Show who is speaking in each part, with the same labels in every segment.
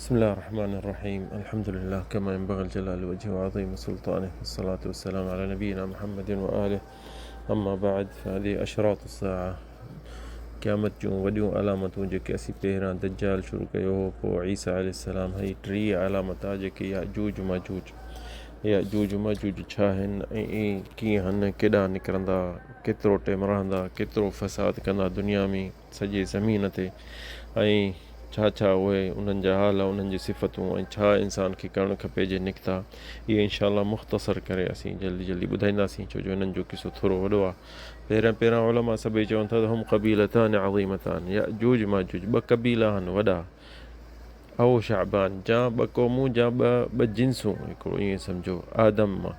Speaker 1: بسم الله الرحمن الرحيم الحمد لله كما ينبغي الجلال وجهه وعظيم سلطانه والصلاة والسلام على نبينا محمد وآله اما بعد فهذه اشراط الساعة قيامت جون وڏيون علامتون جيڪي اسين پهريان دجال شروع ڪيو هو پوء عيسيٰ عليه السلام هي ٽي علامت آ جيڪي ياجوج ماجوج ياجوج ماجوج ڇا آهن ۽ ڪيئن هن ڪيڏانهن نڪرندا ڪيترو ٽيم رهندا ڪيترو فساد ڪندا دنيا ۾ سڄي زمين تي ۽ ڇا ڇا اهي انهن جا حال انهن جون صفتون ۽ ڇا انسان کي ڪرڻ کپي جي نڪتا اهي انشاء الله مختصر ڪري اسين جلدي جلدي ٻڌائينداسين ڇو جو انهن جو قصو ٿورو وڏو آهي. پهريان پهريان علماء سڀئي چون ٿا ته هم قبيلتان عظيمتان ياجوج ماجوج ٻه قبيلا آهن وڏا او شعبان جا ٻه قومون جا ٻه ٻه جنسون هڪڙو ائين سمجهو آدم مان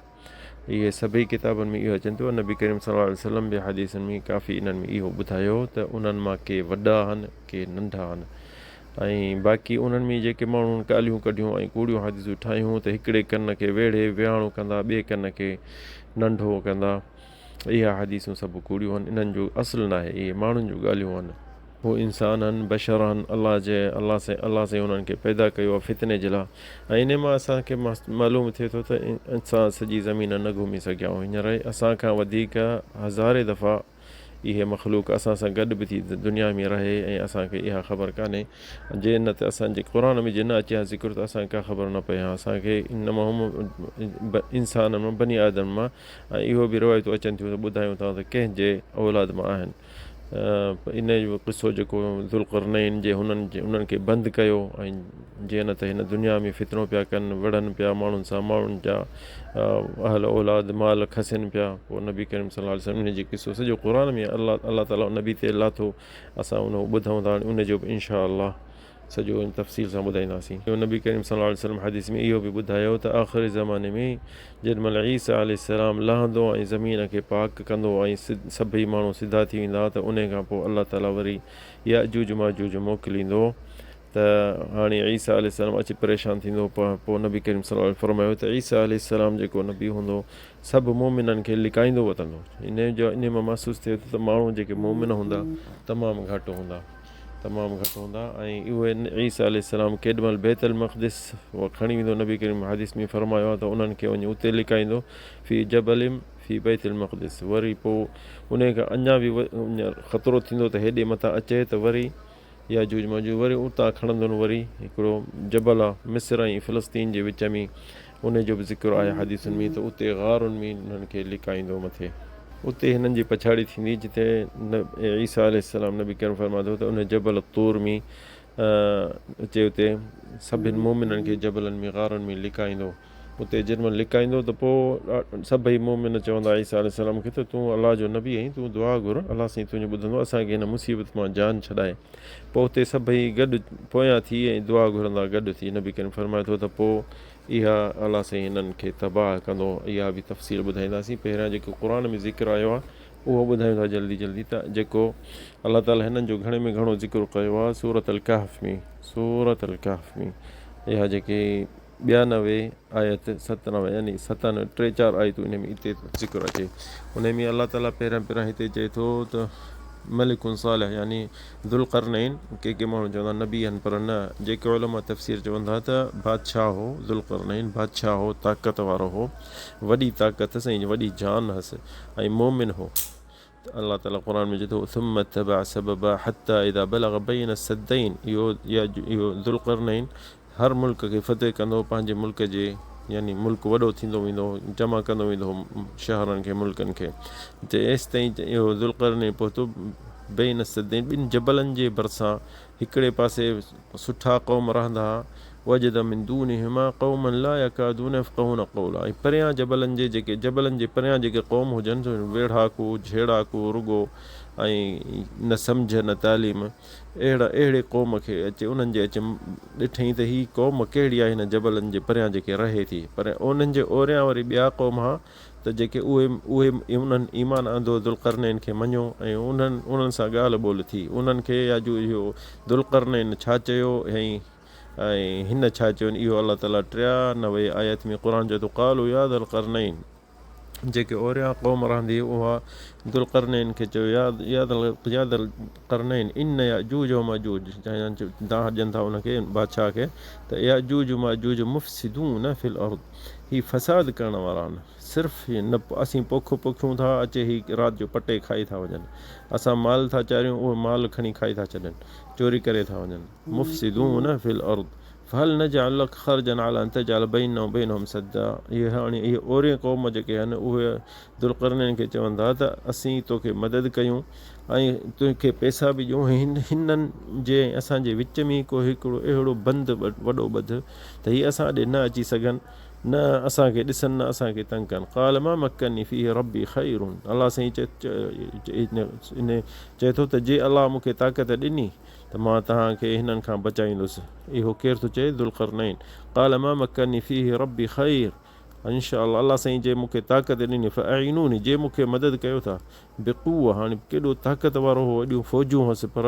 Speaker 1: اهي سڀئي ڪتابن ۾ اهو اچن ٿو نبي ڪريم صلي الله عليه وسلم به حديثن ۾ ڪافي انهن ۾ اهو ٻڌايو ته انهن مان ڪي وڏا آهن ڪي ننڍا آهن ۽ باقي انهن ۾ جيڪي ماڻهن ڳالهيون ڪڍيون ۽ ڪوڙيون حديثون ٺاهيون ته هڪڙي ڪن کي ويڙهي ويهاڻو ڪندا ٻئي ڪن کي ننڍو ڪندا اها حديثون سڀ ڪوڙيون آهن انهن جو اصل ناهي اهي ماڻهن جون ڳالهيون آهن. هو انسان آهن بشر آهن الله جي الله سائين الله سائين انهن کي پيدا ڪيو آهي فتني جي لاء ۽ انهي مان اسان کي معلوم ٿئي ٿو ته اسان سڄي زمين نه گهمي سگهيا آهيون هينئر اسان کان وڌيڪ هزارين دفعا اهي مخلوق اسان سان گڏ به ٿي دنيا ۾ رهي ۽ اسان کي اها خبر ڪانهي جي نه ته اسان جي قرآن ۾ جي نه اچي ها ذڪر ته اسان کي ڪا خبر نه پئي ها اسان کي انما هم انسان مان بني آدم مان ۽ اهو به روايتون اچن ٿيون ته ٻڌايون ٿا ته ڪنهن جي اولاد مان آهن ان جو قصو جيڪو ذوالقرنين جي هنن انهن کي بند ڪيو ۽ جيئن نه ته هن دنيا ۾ فتنو پيا ڪن وڙهن پيا ماڻهن سان ماڻهن جا اهل اولاد مال کسين پيا پوء نبي ڪريم صلي الله عليه وسلم ان جي قصو سڄو قرآن ۾ الله الله تعالي نبي تي لاٿو اسان ان ٻڌون ٿا ان جو به انشاء الله سڄو ان تفصيل سان ٻڌائينداسين. نبي ڪريم صلي الله عليه وسلم حديث ۾ اهو به ٻڌايو ته آخري زماني ۾ جيڏي مهل عيسيٰ عليه السلام لهندو ۽ زمين کي پاڪ ڪندو ۽ سڀئي ماڻهو سڌا ٿي ويندا ته انهي کان پوء الله تعالي وري ياجوج ماجوج موڪليندو ته هاڻي عيسيٰ عليه السلام اچي پريشان ٿيندو پوء نبي ڪريم صلي الله عليه وسلم فرمايو ته عيسيٰ عليه السلام جيڪو نبي هوندو سڀ مؤمنن کي لڪائيندو وتندو انهي جو انهي مان محسوس ٿئي ٿو ته ماڻهو جيڪي مؤمن هوندا تمام گهٽ هوندا. تمام گهٽ هوندا ۽ اهي عيسيٰ عليه السلام ڪيڏ مهل بيت المقدس کڻي ويندو نبي ڪريم حديث ۾ فرمايو آهي ته انهن کي وڃي اتي لڪائيندو في جبل في بيت المقدس وري پوء انهي کان اڃا به خطرو ٿيندو ته هيڏي مٿان اچي ته وري ياجوج ماجوج وري اتان کڻندن وري هڪڙو جبل آهي مصر ۽ فلسطين جي وچ ۾ انهي جو به ذڪر آهي حديثن ۾ ته اتي غارن ۾ انهن کي لڪائيندو مٿي. اتي هنن جي پڇاڙي ٿيندي جتي عيسيٰ عليه السلام نبي ڪريم فرمائي ٿو ته انهي جبل طور ۾ اچي اتي سڀن مؤمنن کي جبلن ۾ غارن ۾ لڪائيندو اتي جيڏي مهل لڪائيندو ته پوء سڀئي مؤمن چوندا عيسيٰ عليه السلام کي ته تون الله جو نبي آهين تون دعا گهر الله سائين تنهنجو ٻڌندو اسان کي هن مصيبت مان جان ڇڏائي پوء اتي سڀئي گڏ پويان ٿي ۽ دعا گهرندا گڏ ٿي نبي ڪريم فرمائي ٿو ته پوء اها الله سائين هنن کي تباهه ڪندو اها به تفصيل ٻڌائينداسين پهريان جيڪو قرآن ۾ ذڪر آيو آهي اهو ٻڌايون ٿا جلدي جلدي ته جيڪو الله تعالي هنن جو گهڻي ۾ گهڻو ذڪر ڪيو آهي سورة الڪهف ۾ سورة الڪهف ۾ اها جيڪي 92 آيت 97 يعني 97 ٽي چار آيتون ان ۾ اتي ذڪر اچي ان ۾ الله تعالي پهريان پهريان هتي چئي ٿو ته ملڪ صالح يعني ذوالقرنين ڪي ڪي ماڻهو چوندا نبي آهن پر نه جيڪي علماء تفسير چون ٿا ته بادشاهه هو ذوالقرنين بادشاهه هو طاقت وارو هو وڏي طاقت هئس ۽ وڏي جان هئس ۽ مومن هو ته الله تعالي قرآن ۾ چئي ٿو ثم اتبع سببا حتي اذا بلغ بين السدين اهو يا اهو ذوالقرنين هر ملڪ کي فتح ڪندو هو پنهنجي ملڪ جي يعني ملڪ وڏو ٿيندو ويندو هو جمع ڪندو ويندو هو شهرن کي ملڪن کي ته ايستائين اهو ذوالقرنين پهتو بين السدين ٻن جبلن جي ڀرسان هڪڙي پاسي سٺا قوم رهندا ها وجد من دونهما قوما لا يڪادون يفقهون قولا ۽ پريان جبلن جي جيڪي جبلن جي پريان جيڪي قوم هجن ويڙهاڪو جهيڙاڪو رڳو ۽ نه سمجهه نه تعليم اهڙا اهڙي قوم کي اچي انهن جي اچي ڏٺئين ته هي قوم ڪهڙي آهي هن جبلن جي پريان جيڪي رهي ٿي پر انهن جي اوريان وري ٻيا قوم ها ته جيڪي اهي اهي انهن ايمان آندو ذوالقرنين کي مڃيو ۽ انهن انهن سان ڳالهه ٻولهه ٿي انهن کي يا جو اهو ذوالقرنين ڇا چيو ۽ ۽ هن ڇا چيو اهو الله تعالي 93 آيت ۾ قرآن چئي ٿو قالوا يا ذا القرنين. جيڪي اوريان قوم رهندي هئي اها ذوالقرنين کي چيو يا يا ذا القرنين ان ياجوج وماجوج دانهن ڏين ٿا ان کي بادشاهه کي ته ياجوج وماجوج مفسدون في الارض هي فساد ڪرڻ وارا آهن صرف نه اسين پوک پوکيون ٿا اچي هي رات جو پٽي کائي ٿا وڃن اسان مال ٿا چاريون اهي مال کڻي کائي ٿا ڇڏن چوري ڪري ٿا وڃن مفسدون في الارض فهل نجعل لک خرجا علي ان تجعل بيننا وبينهم سدا اهي هاڻي اهي اورين قوم جيڪي آهن اهي ذوالقرنين کي چون ٿا ته اسين توکي مدد ڪيون ۽ توکي پئسا به ڏيون هنن جي ۽ اسان جي وچ ۾ ڪو هڪڙو اهڙو بند وڏو ٻڌ ته هي اسان ڏي نه اچي سگهن نه اسان کي ڏسن نه اسان کي تنگ ڪن قال ما مڪني فيه ربي خير الله سائين چئي ٿو ته جي الله مون کي طاقت ڏني ته مان توهان کي هنن کان بچائيندس. اهو ڪير ٿو چئي؟ ذوالقرنين. قال ما مڪني فيه ربي خير ان شاء الله الله سائين جي مون کي طاقت ڏني فاعينوني جي مون کي مدد ڪيو ٿا بقوة هاڻي ڪيڏو طاقت وارو هو ايڏيون فوجون هئس پر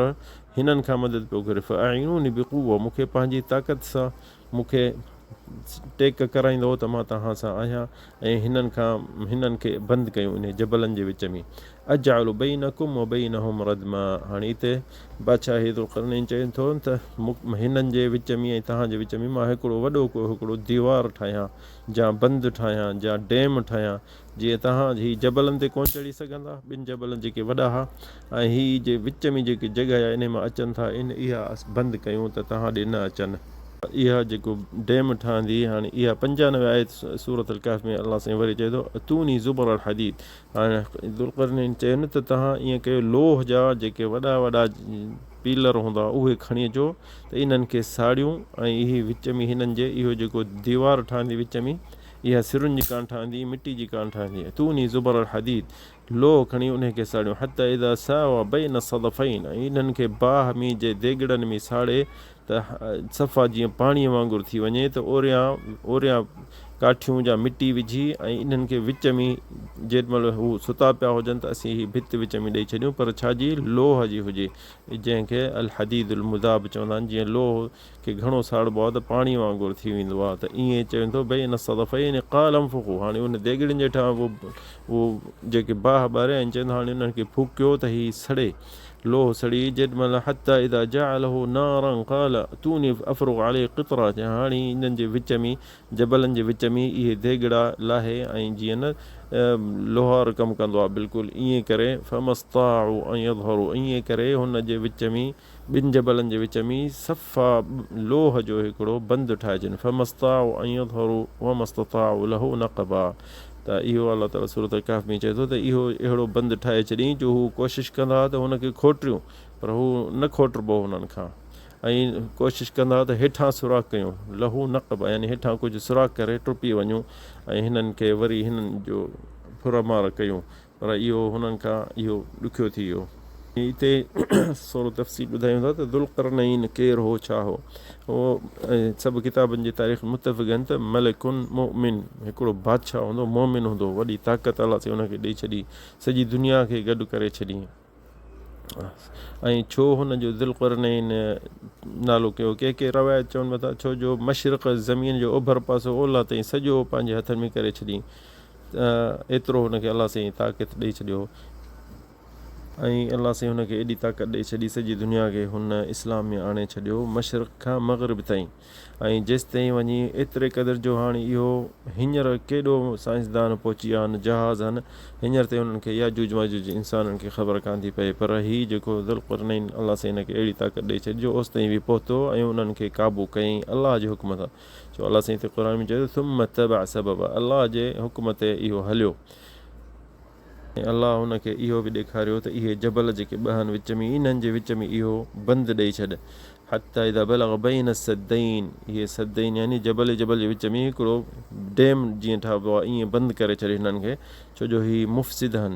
Speaker 1: هنن کان مدد پيو گهري فاعينوني بقوة مون کي پنهنجي طاقت سان مون کي ٽيڪ ڪرائيندؤ ته مان توهان سان آهيان ۽ هنن کان هنن کي بند ڪيون انهي جبلن جي وچ ۾ اجعل بينڪم وبينهم ردما هاڻي اتي بادشاهه ذوالقرنين چئي ٿو ته هنن جي وچ ۾ ۽ توهان جي وچ ۾ مان هڪڙو وڏو ڪو هڪڙو ديوار ٺاهيان جا بند ٺاهيان جا ڊيم ٺاهيان جيئن توهان هي جبلن تي ڪونه چڙهي سگهندا، ٻن جبلن جيڪي وڏا ها ۽ هي جي وچ ۾ جيڪي جڳهه آهي انهي مان اچن ٿا ان اها بند ڪيون ته توهان ڏي نه اچن. اها جيڪو ڊيم ٺهندي هاڻي اها 95 آيت سورة الڪهف ۾ الله سائين وري چئي ٿو اتوني زبر الحديد هاڻي ذوالقرنين چيو نه ته توهان ائين ڪيو لوهه جا جيڪي وڏا وڏا پيلر هوندا اهي کڻي اچو ته انهن کي ساڙيون ۽ اهي وچ ۾ هنن جي اهو جيڪو ديوار ٺهندي وچ ۾ اها سرن جي ڪانه ٺهندي، مٽي جي ڪانه ٺهندي. ائتوني زبر الحديد، لوهه کڻي انهي کي ساڙيون، حتي اذا ساوي بين الصدفين، ۽ انهن کي باهه ۾ جي ديڳڙن ۾ ساڙي ته صفا جيئن پاڻيء وانگر ٿي وڃي ته اوريان اوريان ڪاٺيون جا مٽي وجهي ۽ انهن کي وچ ۾ جيڏ مهل هو ستا پيا هجن ته اسين هي ڀت وچ ۾ ڏئي ڇڏيون پر ڇا جي لوهه جي هجي جنهن کي الحديد المذاب چوندا آهن جيئن لوهه کي گهڻو ساڙبو آهي ته پاڻي وانگر ٿي ويندو آهي ته ائين چون ٿو بين الصدفين قال انفخوا هاڻي ان ديڳڙين جي هيٺان اهو جيڪي باهه ٻاري ۽ چون ٿا هاڻي انهن کي ڦوڪيو ته هي سڙي لوهه سڙي جيڏ مهل حتي اذا جعله نارا قال ائتوني افرغ عليه قطرا هاڻي انهن جي وچ ۾ جبلن جي وچ ۾ اهي ديڳڙا لاهي ۽ جيئن نه لوهار ڪم ڪندو آهي بلڪل ائين ڪري فما استطاعوا ان يظهروا ائين ڪري هن جي وچ ۾ ٻن جبلن جي وچ ۾ صفا لوهه جو هڪڙو بند ٺاهي ڇڏين فما استطاعوا ان يظهروا وما استطاعوا له نقبا ته اهو الله تعالي سورة الڪهف ۾ چئي ٿو ته اهو اهڙو بند ٺاهي ڇڏين جو هو ڪوشش ڪندا ته هن کي کوٽريون پر هو نه کوٽربو هنن کان ۽ ڪوشش ڪندا ته هيٺان سوراخ ڪيون له نقبا يعني هيٺان ڪجهه سوراخ ڪري ٽپي وڃون ۽ هنن کي وري هنن جو ڦر مار ڪيون پر اهو هنن کان اهو ڏکيو ٿي ويو. هتي ٿورو تفصيل ٻڌايون ٿا ته ذوالقرنين ڪير هو ڇا هو. اهو سڀ ڪتابن جي تاريخ متفق آهن ته ملڪ مؤمن هڪڙو بادشاهه هوندو مؤمن هوندو هو وڏي طاقت الله سائين ان کي ڏئي ڇڏي سڄي دنيا کي گڏ ڪري ڇڏي ۽ ڇو هن جو ذوالقرنين نالو ڪيو ڪي ڪي روايت چون ٿا ڇو جو مشرق زمين جو اوڀر پاسو اولهه تائين سڄو پنهنجي هٿن ۾ ڪري ڇڏي ايترو هن کي الله سائين طاقت ڏئي ڇڏيو ۽ الله سائين هن کي ايڏي طاقت ڏئي ڇڏي سڄي دنيا کي هن اسلام ۾ آڻي ڇڏيو مشرق کان مغرب تائين ۽ جيستائين وڃي ايتري قدر جو هاڻي اهو هينئر ڪيڏو سائنسدان پهچي ويا آهن جهاز آهن هينئر تائين انهن کي ياجوج ماجوج جي انسانن کي خبر ڪانه ٿي پئي پر هي جيڪو ذوالقرنين الله سائين هن کي اهڙي طاقت ڏئي ڇڏي جو اوستائين به پهتو ۽ انهن کي قابو ڪيائين الله جي حڪم سان ڇو الله سائين هتي قرآن ۾ چئي ٿو ثم اتبع سببا الله جي حڪم تي اهو هليو ۽ الله هن کي اهو به ڏيکاريو ته اهي جبل جيڪي ٻه آهن وچ ۾ انهن جي وچ ۾ اهو بند ڏئي ڇڏ حتي اذا بلغ بين السدين اهي سدين يعني جبل جبل جي وچ ۾ هڪڙو ڊيم جيئن ٺاهبو آهي ائين بند ڪري ڇڏ هنن کي ڇو جو هي مفسد آهن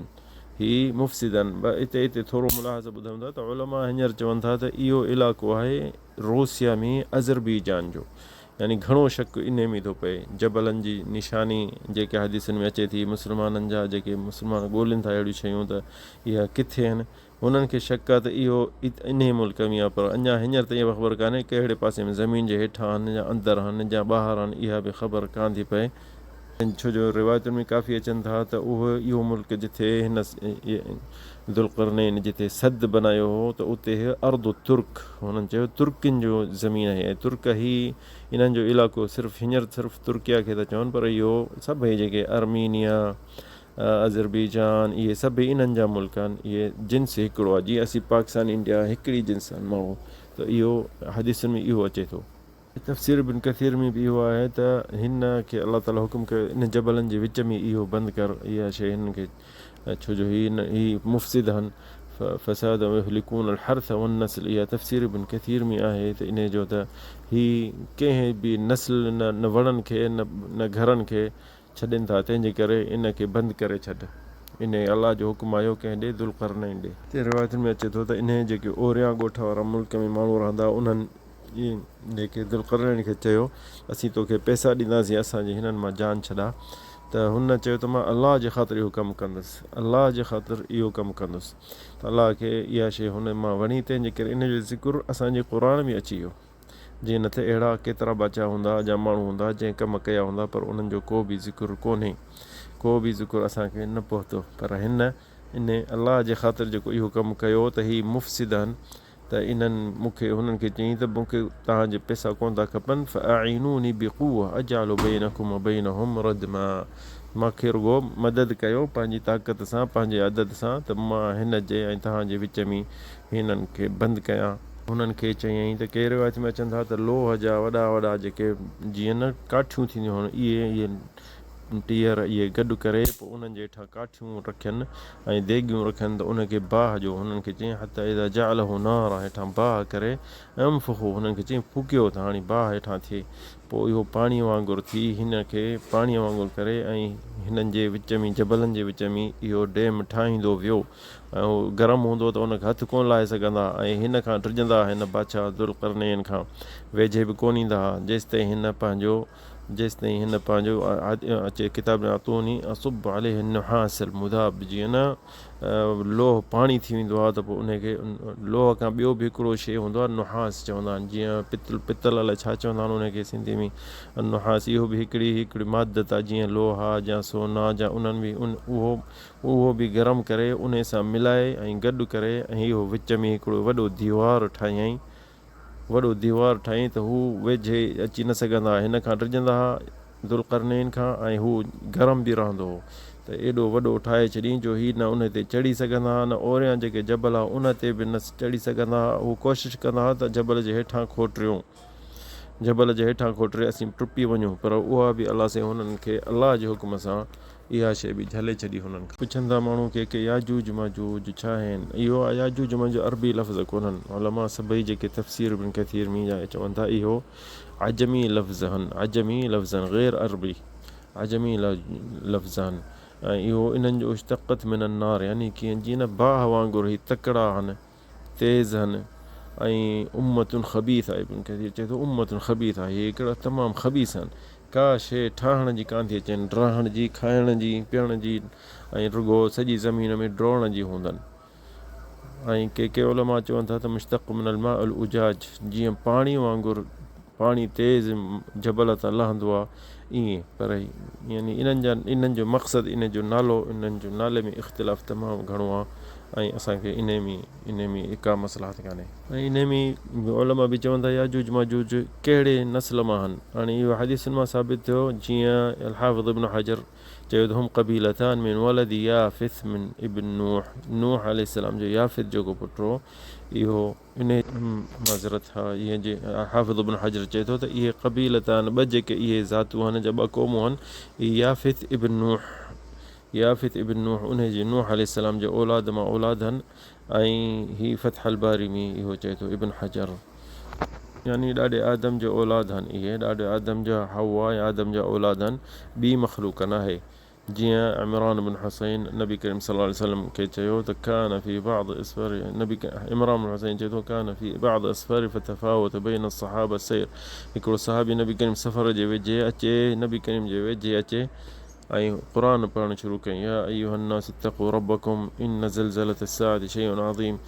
Speaker 1: هي مفسد آهن هتي هتي ٿورو ملاحظه ٻڌايون ٿا ته علماء هينئر چون ٿا ته اهو علائقو آهي روسيا ۾ اذربيجان جو يعني گهڻو شڪ انهي ۾ ٿو پئي. جبلن جي نشاني جيڪا حديثن ۾ اچي ٿي مسلمانن جا جيڪي مسلمان ڳولين ٿا اهڙيون شيون ته اها ڪٿي آهن هنن کي شڪ آهي ته اهو انهي ملڪ ۾ آهي پر اڃا هينئر تائين اها خبر ڪانهي ڪهڙي پاسي ۾ زمين جي هيٺان آهن يا اندر آهن يا ٻاهر آهن اها به خبر ڪانه ٿي پئي. ڇو جو روايتن ۾ ڪافي اچن ٿا ته اهو اهو ملڪ جتي هن ذوالقرنين جتي سد بنايو هو ته اتي هي ارض الترڪ هنن چيو ترڪين جو زمين آهي ۽ ترڪ هي انهن جو علائقو صرف هينئر صرف ترڪيا کي ٿا چون پر اهو سڀئي جيڪي ارمينيا آذربيجان اهي سڀئي انهن جا ملڪ آهن اهي جنس هڪڙو آهي جيئن اسين پاڪستان انڊيا هڪڙي جنس آهن ماڻهو ته اهو حديثن ۾ اهو اچي ٿو. تفسير ابن ڪثير ۾ به اهو آهي ته هن کي الله تعالي حڪم ڪيو ان جبلن جي وچ ۾ اهو بند ڪر اها شيء هنن کي ڇو جو هي هي مفسد هن فساد ويهلڪون الحرث والنسل اها تفسير ابن ڪثير ۾ آهي ته انهي جو ته هي ڪنهن به نسل نه نه وڻن کي نه نه گهرن کي ڇڏين ٿا تنهن جي ڪري ان کي بند ڪري ڇڏ انهي الله جو حڪم آيو ڪنهن ڏي ذوالقرنين ڏي. تي روايتن ۾ اچي ٿو ته انهي جيڪي اوريان ڳوٺ وارا ملڪ ۾ ماڻهو رهندا انهن جيڪي ذوالقرنين کي چيو، اسين توکي پئسا ڏينداسين، اسان جي هنن مان جان ڇڏاء. ته هن چيو ته مان الله جي خاطر اهو ڪم ڪندس، الله جي خاطر اهو ڪم ڪندس. ته الله کي اها شيء هن مان وڻي، تنهن جي ڪري ان جو ذڪر اسان جي قرآن ۾ اچي ويو. جي نه ته اهڙا ڪيترا بادشاهه هوندا يا ماڻهو هوندا، جنهن ڪم ڪيا هوندا، پر انهن جو ڪو به ذڪر ڪونهي، ڪو به ذڪر اسان کي نه پهتو. پر هن انهي الله جي خاطر جيڪو اهو ڪم ڪيو ته هي مفسد آهن، ته انهن مون کي هنن کي چيائين ته مون کي توهان جي پئسا ڪونه ٿا کپن، فاعينوني بقوة اجعل بينڪم وبينهم ردما مان کي رڳو مدد ڪيو پنهنجي طاقت سان پنهنجي عدد سان ته مان هن جي ۽ توهان جي وچ ۾ هنن کي بند ڪيان. هنن کي چيائين ته ڪي روايت ۾ اچن ٿا ته لوهه جا وڏا وڏا جيڪي جيئن نه ڪاٺيون ٿينديون هن اهي اهي ٽيئر اهي گڏ ڪري پوء انهن جي هيٺان ڪاٺيون رکين ۽ ديڳيون رکين ته ان کي باهه جو هنن کي چيائين حتي اذا جعله نارا هيٺان باهه ڪري انفخو هنن کي چيائين ڦوڪيو ته هاڻي باهه هيٺان ٿئي پوء اهو پاڻي وانگر ٿي هن کي پاڻي وانگر ڪري ۽ هنن جي وچ ۾ جبلن جي وچ ۾ اهو ڊيم ٺاهيندو ويو ۽ اهو گرم هوندو ته ان کي هٿ ڪونه لائي سگهندا ۽ هن کان ڊڄندا هن بادشاهه ذوالقرنين کان ويجهي به ڪونه ايندا ها جيستائين هن پنهنجو جيستائين هن پنهنجو اچي ڪتاب ۾ اعطوني اصب عليه النحاس المذاب جيئن نه لوهه پاڻي ٿي ويندو آهي ته پوء ان کي لوهه کان ٻيو به هڪڙو شيء هوندو آهي نحاس چوندا آهن جيئن پتل پتل الائي ڇا چوندا آهن ان کي سنڌي ۾ النحاس اهو به هڪڙي هڪڙي مادت آهي جيئن لوهه آهي يا سون آهي يا انهن به ان اهو اهو به گرم ڪري ان سان ملائي ۽ گڏ ڪري ۽ اهو وچ ۾ هڪڙو وڏو ديوار ٺاهيائين وڏو ديوار ٺاهيائين ته هو ويجهي اچي نه سگهندا ها. هن کان ڊڄندا ها ذوالقرنين کان ۽ هو گرم به رهندو هو ته ايڏو وڏو ٺاهي ڇڏيائين جو هي نه ان تي چڙهي سگهندا ها نه اوريان جيڪي جبل ها ان تي به نه چڙهي سگهندا ها. هو ڪوشش ڪندا ها ته جبل جي هيٺان کوٽريون جبل جي هيٺان کوٽري اسين ٽپي وڃون پر اها به الله سائين هنن کي الله جي حڪم سان اها شيء به جهلي ڇڏي هنن کان. پڇن ٿا ماڻهو ڪي ڪي ياجوج ماجوج ڇا آهن؟ اهو ياجوج ماجوج عربي لفظ ڪونهن. علماء سڀئي جيڪي تفسير ابن ڪثير ۾ جا چون ٿا اهو عجمي لفظ هن عجمي لفظ هن غير عربي عجمي لفظ هن ۽ اهو انهن جو اشتقت من النار يعني ڪيئن جيئن نه باهه وانگر هي تڪڙا هن تيز هن ۽ امة خبيثه ابن ڪثير چئي ٿو امة خبيثه هي هڪڙا تمام خبيث آهن ڪا شيء ٺاهڻ جي ڪانه ٿي اچين رهڻ جي کائڻ جي پيئڻ جي ۽ رڳو سڄي زمين ۾ ڊوڙڻ جي هوندن ۽ ڪي ڪي علماء چون ٿا ته مشتق من الماء الاجاج جيئن پاڻي وانگر پاڻي تيز جبل تان لهندو آهي ائين پر يعني انهن جا انهن جو مقصد ان جو نالو انهن جو نالي ۾ اختلاف تمام گهڻو آهي ۽ اسان کي انهي ۾ انهي ۾ ڪا مصلحت ڪانهي. ۽ انهي ۾ علماء به چون ٿا ياجوج ماجوج ڪهڙي نسل مان آهن هاڻي اهو حديثن مان ثابت ٿيو جيئن الحافظ ابن حجر چيو ته هم قبيلتان من ولد يافث من ابن نوح نوح عليه السلام جو يافث جيڪو پٽ هو اهو انهي معذرت ها اهي جي حافظ ابن حجر چئي ٿو ته اهي قبيلتان ٻه جيڪي اهي ذاتون آهن جا ٻه قومون آهن اهي يافث ابن نوح يافث ابن نوح انهي جي نوح عليه السلام جي اولاد مان اولاد هن ۽ هي فتح الباري ۾ اهو چئي ٿو ابن حجر يعني ڏاڏي آدم جي اولاد هن اهي ڏاڏي آدم جا حوا ۽ آدم جا اولاد هن ٻي مخلوق ناهي جيئن عمران بن حصين نبي ڪريم صلي الله عليه وسلم کي چيو ته ڪان في بعض اسفار نبي عمران بن حصين چئي ٿو ڪان في بعض اسفار فتفاوت بين الصحابه السير هڪڙو صحابي نبي ڪريم سفر جي ويجهي اچي نبي ڪريم جي ويجهي اچي ۽ قرآن پڙهڻ شروع ڪيائين يا ايها الناس اتقوا ربكم ان زلزلة الساعة شيء عظيم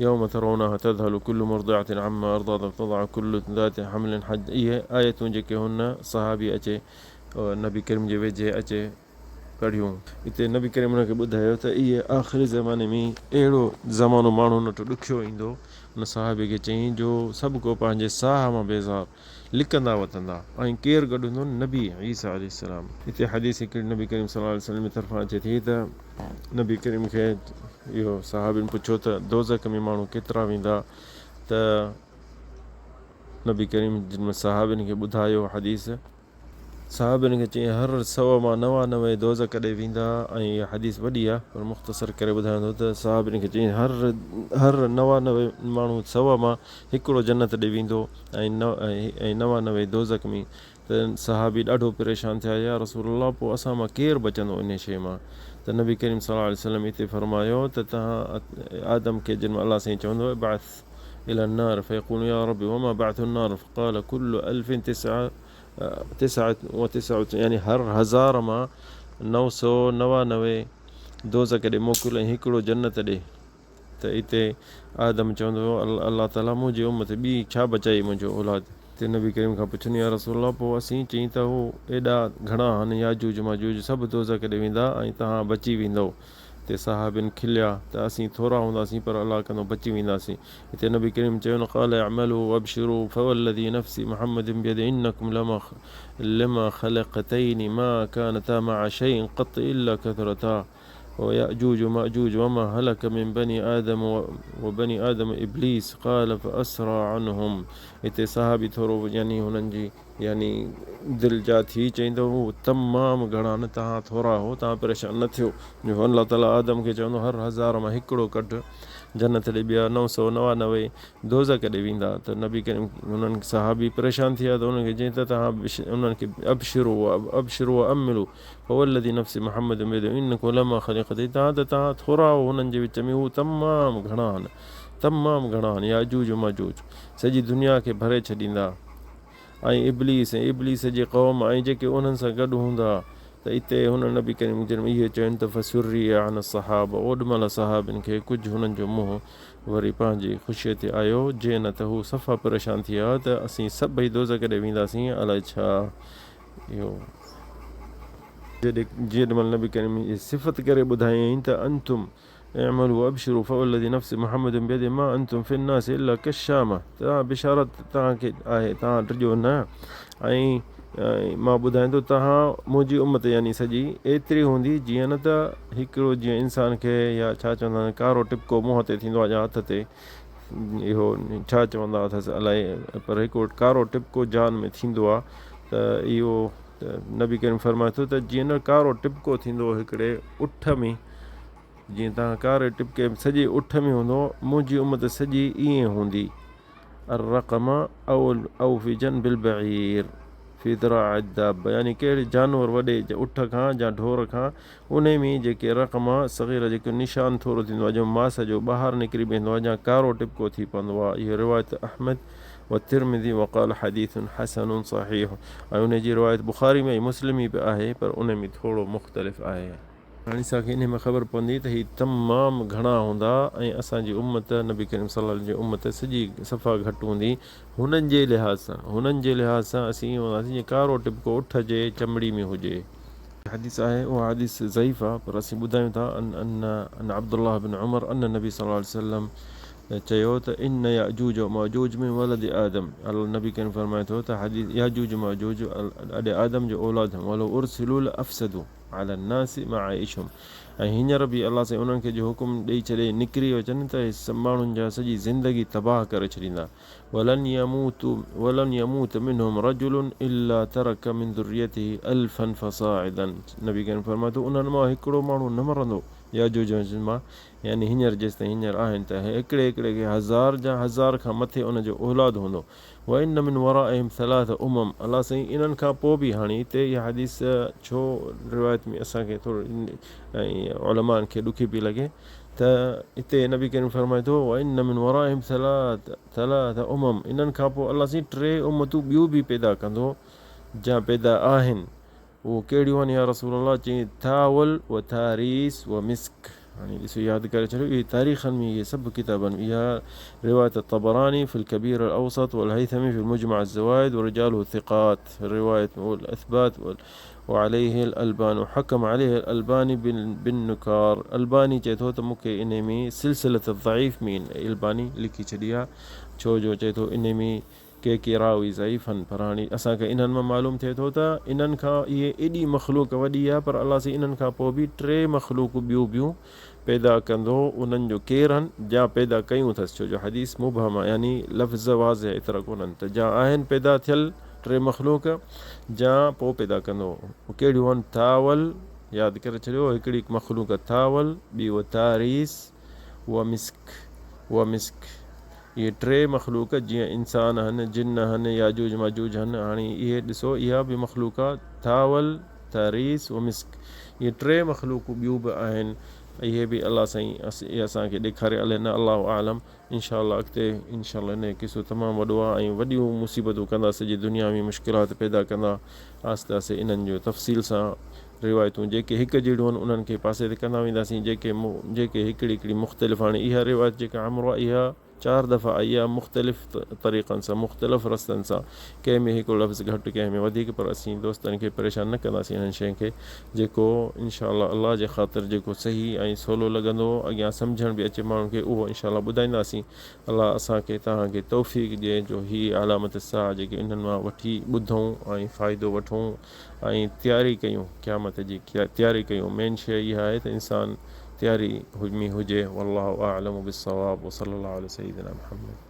Speaker 1: يوم ترونها تذهل كل مرضعة عما ارضعت وتضع كل ذات حمل حج اهي آيتون جيڪي هن صحابي اچي نبي ڪريم جي ويجهي اچي ڪڙهيون. اتي نبي ڪريم انهن کي ٻڌايو ته اهي آخري زماني ۾ اهڙو زمانو ماڻهن وٽ ڏکيو ايندو. ان صحابي کي چيائين جو سڀ ڪو پنهنجي ساهه مان بيزار لڪندا وتندا ۽ ڪير گڏ هوندو؟ نبي عيسيٰ عليه السلام. اتي حديث هڪڙي نبي ڪريم صلي الله عليه وسلم جي طرفان اچي ٿي ته نبي ڪريم کي اهو صحابين پڇيو ته دوزخ ۾ ماڻهو ڪيترا ويندا ته نبي ڪريم جن صحابين کي ٻڌايو حديث صحابين کي چيائين، هر سؤ مان 99 دوزخ ڏي ويندا ۽ اها حديث وڏي آهي پر مختصر ڪري ٻڌايان ٿو ته صحابين کي چيائين، هر هر 99 ماڻهو سؤ مان هڪڙو جنت ڏي ويندو ۽ 99 دوزخ ۾. ته صحابي ڏاڍو پريشان ٿيا، يا رسول الله پوء اسان مان ڪير بچندو انهي شيء مان؟ ته نبي ڪريم صلي الله عليه وسلم اتي فرمايو ته توهان آدم کي جنهن مهل الله سائين چوندو ابعث الي النار فيقول يا ربي وما بعث النار فقال كل الف تسعه تسعة وتسعة يعني هر هزار مان 999 دوزخ ڏي موڪل ۽ هڪڙو جنت ڏي. ته اتي آدم چوندو هو، الله تعاليٰ منهنجي امت ٻي ڇا بچائي منهنجو اولاد؟ اتي نبي ڪريم کان پڇن، يا رسول الله پوء اسين؟ چيائين ته هو ايڏا گهڻا آهن ياجوج ماجوج سڀ دوزخ ڏي ويندا ۽ توهان بچي ويندؤ. تي صحابين کليا ته اسين ٿورا هونداسين پر الله ڪندو بچي وينداسين. اتي نبي ڪريم چيو، قال اعملوا وابشروا فوالذي نفسي محمد بيده انڪم لما خلقتين ما كانتا مع شيء قط الا كثرتا ويأجوج ومأجوج وما هلك من بني آدم وبني آدم ابليس قال فاسرع عنهم اتي صحابي ٿورو يعني هنن جي يعني دل جا ٿي چئين ته هو تمام گهڻا نه توهان ٿورا هو توهان پريشان نه ٿيو جو الله تعالي آدم کي چوندو هر هزار مان هڪڙو ڪڍ جنت ڏي ٻيا 999 دوزخ ڏي ويندا ته نبي ڪريم انهن صحابي پريشان ٿي ويا ته انهن کي چئين ته توهان انهن کي ابشرو ابشرو واملو فوالذي نفس محمد بيده انڪم لما خلقت توهان ته توهان ٿورا هو هنن جي وچ ۾ هو تمام گهڻا آهن تمام گهڻا آهن ياجوج وماجوج سڄي دنيا کي ڀري ڇڏيندا ۽ ابليس ۽ ابليس جي قوم ۽ جيڪي انهن سان گڏ هوندا ته اتي هن نبي ڪريم جن اهي چين ته فسري عن الصحابه اوڏ مهل صحابين کي ڪجهه هنن جو منهن وري پنهنجي خوشيء تي آيو جي نه ته هو صفا پريشان ٿي ويا ته اسين سڀئي دوزخ ڏي وينداسين الائي ڇا اهو جيڏ مهل نبي ڪريم اهي صفت ڪري ٻڌايائين ته انتم اعملوا وابشروا فوالذي نفس محمد بيده ما انتم في الناس الا كالشامه توهان بشارت توهان کي آهي توهان ڊڄو نه ۽ مان ٻڌايان ٿو توهان منهنجي امت يعني سڄي ايتري هوندي جيئن نه ته هڪڙو جيئن انسان کي يا ڇا چوندا آهن ڪارو ٽپڪو منهن تي ٿيندو آهي يا هٿ تي اهو ڇا چوندا اٿس الائي پر هڪڙو ڪارو ٽپڪو جان ۾ ٿيندو آهي ته اهو نبي ڪريم فرمائي ٿو ته جيئن نه ڪارو ٽپڪو ٿيندو هڪڙي اٺ ۾ جيئن توهان ڪاري ٽپڪي سڄي اٺ ۾ هوندو، منهنجي امت سڄي ائين هوندي. الرقم او او في جنب البعير في ذراع الدابه يعني ڪهڙي جانور وڏي اٺ کان يا ڍور کان انهي ۾ جيڪي رقم صغيره جيڪو نشان ٿورو ٿيندو آهي جو ماس جو ٻاهر نڪري بيهندو آهي يا ڪارو ٽپڪو ٿي پوندو آهي اهو روايت احمد والترمذي وقال حديث حسن صحيح ۽ انهي جي روايت بخاري ۾ ۽ مسلم ۾ به آهي پر انهي ۾ ٿورو مختلف آهي. هاڻي اسان کي انهي مان خبر پوندي ته هي تمام گهڻا هوندا ۽ اسان جي امت، نبي ڪريم صلي الله عليه وسلم جي امت، سڄي صفا گهٽ هوندي. هنن جي لحاظ سان، هنن جي لحاظ سان اسين ائين هونداسين جيئن ڪارو ٽٻڪو اٺ جي چمڙي ۾ هجي. حديث آهي، اها حديث ضعيف آهي، پر اسين ٻڌايون ٿا، ان ان ان عبدالله بن عمر ان النبي صلي الله عليه وسلم چيو ته ان ياجوج وماجوج من ولد آدم الله نبي ڪريم فرمائي ٿو ته حديث ياجوج وماجوج اڏي آدم جو اولاد هم ولو ارسلوا لافسدوا علي الناس معائشهم ۽ هينئر به الله سائين انهن کي جو حڪم ڏئي ڇڏي نڪري اچن ته اهي ماڻهن جا سڄي زندگي تباهه ڪري ڇڏيندا ولن يموت ولن يموت منهم رجل الا ترڪ من ذريته الفا فصاعدا نبي ڪريم فرمائي ٿو انهن مان هڪڙو ماڻهو نه مرندو ياجوج ماجوج مان يعني هينئر جيستائين هينئر آهن ته هڪڙي هڪڙي کي هزار يا هزار کان مٿي ان جو اولاد هوندو وان من ورائهم ثلاث امم الله سائين انهن کان پوء به هاڻي هتي اها حديث ڇو روايت ۾ اسان کي ٿورو ۽ علماء کي ڏکي پئي لڳي ته هتي نبي ڪريم فرمائي ٿو وان من ورائهم ثلاث ثلاث امم انهن کان پوء الله سائين ٽي امتون ٻيون به پيدا ڪندو جا پيدا آهن اهو ڪهڙيون آهن يا رسول الله؟ چيائين، ٿاول و ٿاريس و مسڪ. هاڻي ڏسو ياد ڪري ڇڏيو اهي تاريخن ۾ اهي سڀ ڪتابن اها روايت الطبراني في الكبير الاوسط والهيثمي في المجمع الزوائد ورجاله ثقات رواية والاثبات وعليه الالبان وحكم عليه الالباني بالنكار الباني چئي ٿو ته مون کي انهي ۾ سلسلة الضعيف ۾ الباني لکي ڇڏي آهي ڇو جو چئي ٿو انهي ۾ ڪي ڪي راوي ضعيف هن پر هاڻي اسان کي انهن مان معلوم ٿئي ٿو ته انهن کان اهي ايڏي مخلوق وڏي آهي پر الله سائين انهن کان پوء به ٽي مخلوق ٻيون ٻيون پيدا ڪندو انهن جو ڪير هن جا پيدا ڪيون اٿس ڇو جو حديث مبهم آهي يعني لفظ واضح ايترا ڪونهن ته جا آهن پيدا ٿيل ٽي مخلوق جا پوء پيدا ڪندو ڪهڙيون هن تاول ياد ڪري ڇڏيو هڪڙي مخلوق تاول ٻي وتاريس ومسڪ ومسڪ اهي ٽي مخلوق جيئن انسان هن، جن هن، ياجوج ماجوج هن، هاڻي اهي ڏسو اها به مخلوق آ، ٿاول، ٿاريس و مسڪ، اهي ٽي مخلوقون ٻيون به آهن، اهي به الله سائين اهي اسان کي ڏيکاري الائي نه الله اعلم، انشاء الله اڳتي انشاء الله ان جو قصو تمام وڏو آ ۽ وڏيون مصيبتون ڪندا سڄي دنيا ۾ مشڪلات پيدا ڪندا آهستي آهستي انهن جو تفصيل سان روايتون جيڪي هڪ جهڙيون آهن انهن کي پاسي تي ڪندا وينداسين جيڪي جيڪي هڪڙي هڪڙي مختلف هاڻي اها روايت جيڪا عمرو آهي اها چار دفعا آئي آهي مختلف طريقن سان مختلف رستن سان ڪنهن ۾ هڪڙو لفظ گهٽ ڪنهن ۾ وڌيڪ پر اسين دوستن کي پريشان نه ڪنداسين انهن شين کي جيڪو انشاء الله الله جي خاطر جيڪو صحيح ۽ سولو لڳندو اڳيان سمجهڻ به اچي ماڻهن کي اهو انشاء الله ٻڌائينداسين الله اسان کي توهان کي توفيق ڏئي جو هي علامت الساعه جيڪي انهن مان وٺي ٻڌون ۽ فائدو وٺون ۽ تياري ڪيون قيامت جي تياري ڪيون مين شيء اها آهي ته انسان تياري ۾ هجي والله اعلم بالصواب وصلي الله علي سيدنا محمد.